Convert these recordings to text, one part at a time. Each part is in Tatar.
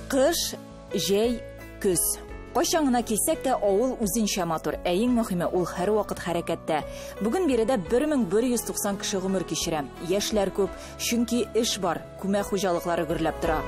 Кыш, җәй, көз. Кайчан гына килсәк тә, авыл үзенчә матур. Ә иң мөһиме, ул һәрвакыт хәрәкәттә. Бүген биредә 1190 кеше гомер кичерә. Яшьләр күп, чөнки эш бар, күмәк хуҗалыклары гөрләп тора.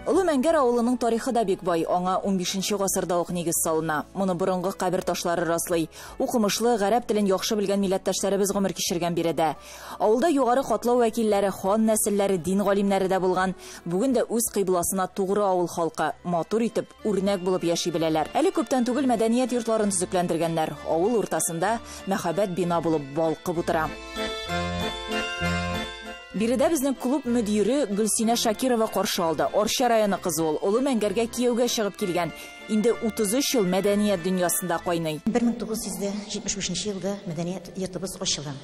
Олы Мәңгәр авылының тарихы да бик бай. Аңа 15 гасырда ук нигез салына. Моны борынгы кабер ташлары раслый. Укымышлы, гарәп телен яхшы белгән милләттәшләребез гомер кичергән биредә. Авылда югары катлау вәкилләре, хан нәселләре, дин галимнәре дә булган. Бүген дә үз кыйбласына тугры авыл халкы, матур итеп, үрнәк булып яши беләләр. Әле күптән түгел мәдәният йортларын төзекләндергәннәр. Авыл уртасында мәһабәт бина булып балкып утыра. Биредә безнең клуб мөдире Гөлсинә Шакирова каршы алды. Арча районы кызы ул, Олы Мәңгәргә кияүгә чыгып килгән. Инде 33 ел мәдәният дөньясында кайный. 1975 елда мәдәният йортыбыз ачыла.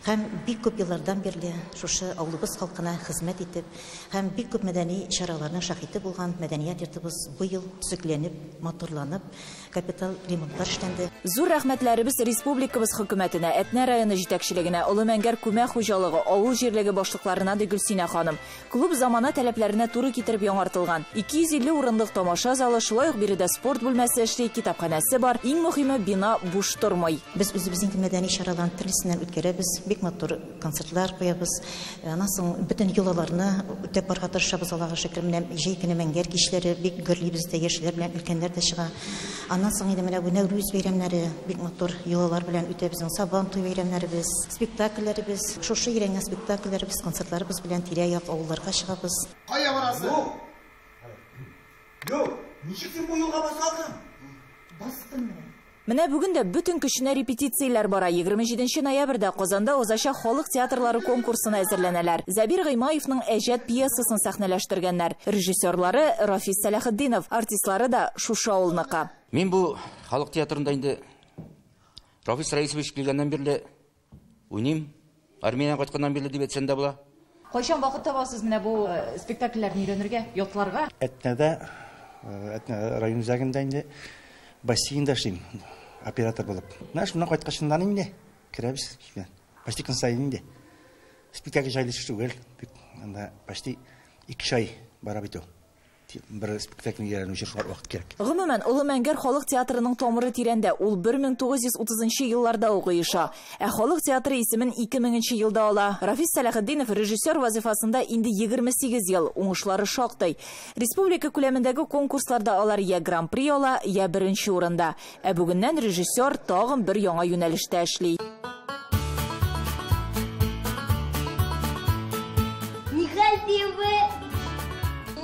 Һәм бик күп еллардан бирле шушы авылыбыз халкына хезмәт итеп, һәм бик күп мәдәни чараларның шаһиты булган мәдәният йортыбыз быел төзекләнеп, матурланып, капитал ремонтлар эшләнде. Зур рәхмәтләребез республикабыз хөкүмәтенә, Әтнә районы җитәкчелегенә, Олы Мәңгәр күмәк хуҗалыгы, авыл җирлеге башлыкларына, ди Гөлсинә ханым. Клуб замана таләпләренә туры китереп яңартылган. 250 урынлык тамаша залы, шулай ук биредә спорт бүлмәсе эшли, китапханәсе бар. Иң мөһиме, бина буш тормый. Без үзебезнең мәдәни чараларны төрлесеннән үткәрәбез, бик матур концертлар куябыз. Аннан соң бөтен йолаларны үтәп барырга тырышабыз, Аллага шөкер. Менә җәй көне Мәңгәр кичләре бик гөрли бездә, яшьләр белән өлкәннәр дә чыга. Аннан соң инде менә бу Нәүрүз бәйрәмнәре бик матур йолалар белән үтә безнең Сабан туй бәйрәмнәребез, спектакльләребез, шушы өйрәнгән спектакльләребез, концертларыбыз белән тирә-як авылларга чыгабыз. Кая барасың? Юк. Ничек син бу юлга баса алдың? Бастым менә. Менә бүген дә бөтен көченә репетицияләр бара. 27 ноябрьдә Казанда узачак халык театрлары конкурсына әзерләнәләр. Зәбир Гыймаевның Әҗәт пьесасын сәхнәләштергәннәр. Режиссерлары Рафис Сәләхетдинов, артистлары да шушы авылныкы. Мин бу халык театрында инде Рафис Раисович килгәннән бирле уйныйм. Армиядән кайтканнан бирле дип әйтсәм дә була. Кайчан вакыт табасыз менә бу спектакльләрне өйрәнергә, ятларга? Әтнәдә, Әтнә район үзәгендә инде бассейнда эшлим, оператор булып. Менә шуннан кайткачыннан инде керәбез. Почти көн саен инде. Спектакль җайлы эш түгел. Бик анда почти 2 ай бара бит ул. Бер спектакль өйрәнү өчен шулай вакыт кирәк. Гомумән, Олы Мәңгәр халык театрының тамыры тирәндә. Ул 1930 елларда ук оеша. Ә халык театры исемен 2000 елда ала. Рафис Сәләхетдинов режиссер вазифасында инде 28 ел. Уңышлары шактый. Республика күләмендәге конкурсларда алар я гран-при ала, я беренче урында. Ә бүгеннән режиссер тагын бер яңа юнәлештә эшли. Нихәл дибе?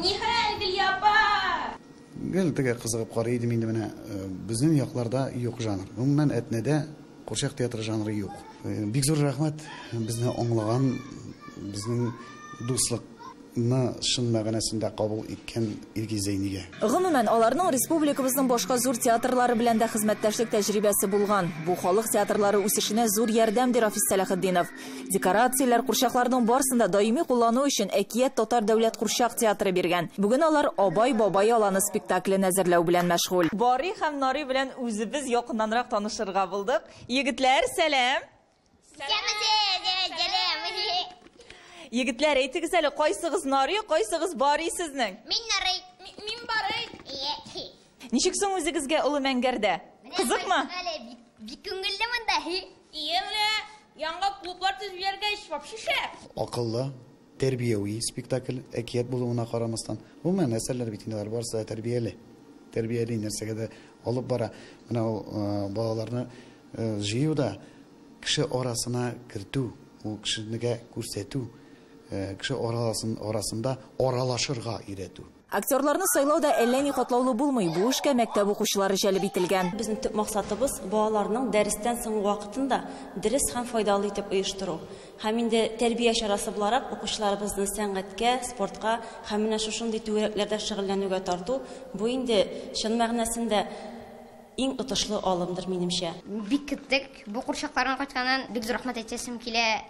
Нихәл, Гөльяпа? Гел теге кызыгып карый идем инде менә, безнең якларда юк жанр. Гомумән, Әтнәдә курчак театры жанры юк. Бик зур рәхмәт безне аңлаган, безнең дуслыкны чын мәгънәсендә кабул иткән Илгиз Зәйнигә. Гомумән, аларның республикабызның башка зур театрлары белән дә хезмәттәшлек тәҗрибәсе булган. Бу халык театрлары үсешенә зур ярдәм, ди Рафис Сәләхетдинов. Декорацияләр, курчакларның барысын да даими куллану өчен Әкият татар дәүләт курчак театры биргән. Бүген алар Абай бабай аланы спектаклен әзерләү белән мәшгуль. Бари һәм Нари белән үзебез якыннанрак танышырга булдык. Егетләр, сәлам! Егетләр, әйтегез әле, кайсыгыз Нари, кайсыгыз Бари сезнең? Мин Нари. Мин Бари. Ничек соң үзегезгә Олы Мәңгәрдә? Кызыкмы? Бик күңелле монда. Ие, менә яңа клублар төзеп җибәргәч, вообще шәп. Акыллы, тәрбияви спектакль, әкият булуына карамастан. Гомумән, әсәрләр бит инде алар барысы да тәрбияле. Тәрбияли нәрсәгә дә алып бара. Менә ул балаларны җыю да кеше арасына кертү, ул кешенегә күрсәтү, кеше арасында аралашырга өйрәтү. Актерларны сайлау да әллә ни катлаулы булмый. Бу эшкә мәктәп укучылары җәлеп ителгән. Безнең төп максатыбыз балаларның дәрестән соңгы вакытын да дөрес һәм файдалы итеп оештыру. Һәм инде тәрбия чарасы буларак укучыларыбызны сәнгатькә, спортка һәм менә шушындый түгәрәкләрдә шөгыльләнүгә тарту, бу инде чын мәгънәсендә иң отышлы алымдыр минемчә. Бик көттек. Бу курчакларны кайтканнан бик зур рәхмәт әйтәсем килә.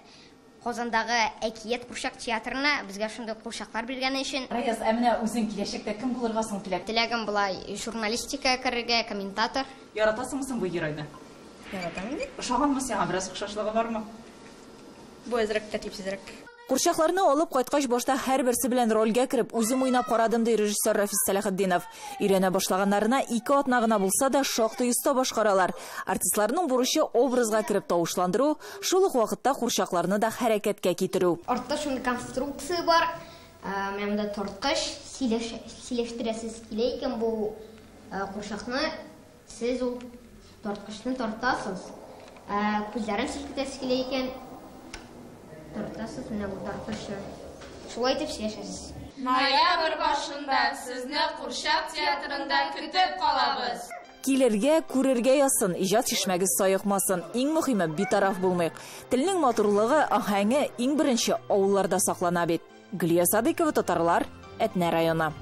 Казандагы Әкият курчак театрына безгә шундый курчаклар биргәне өчен. Раяз, ә менә үзең киләчәктә кем булырга соң теләк? Теләгем болай журналистикага керергә, комментатор. Яратасыңмы соң бу геройны? Яратам инде. Ошаганмы сиңа, бераз охшашлыгы бармы? Бу әзрәк тәртипсезрәк. Курчакларны алып кайткач, башта һәрберсе белән рольгә кереп, үзем уйнап карадым, ди режиссер Рафис Сәләхетдинов. Өйрәнә башлаганнарына 2 атна гына булса да, шактый оста башкаралар. Артистларның бурычы образга кереп тавышландыру, шул ук вакытта курчакларны да хәрәкәткә китерү. Артта шундый конструкция бар. Менә монда тарткыч, сөйләштерәсез килә икән бу курчакны, сез ул тарткычны тартасыз. Күзләрен селкетәсез килә икән, тартасыз менә бу тарткычны. Шулай итеп сөйләшәсез. Ноябрь башында сезне Курчак театрында көтеп калабыз. Килергә, күрергә язсын, иҗат чишмәгез саекмасын. Иң мөһиме, битараф булмыйк. Телнең матурлыгы, аһәңе иң беренче авылларда саклана бит. Гөлия Садыйкова, Татарлар, Әтнә районы.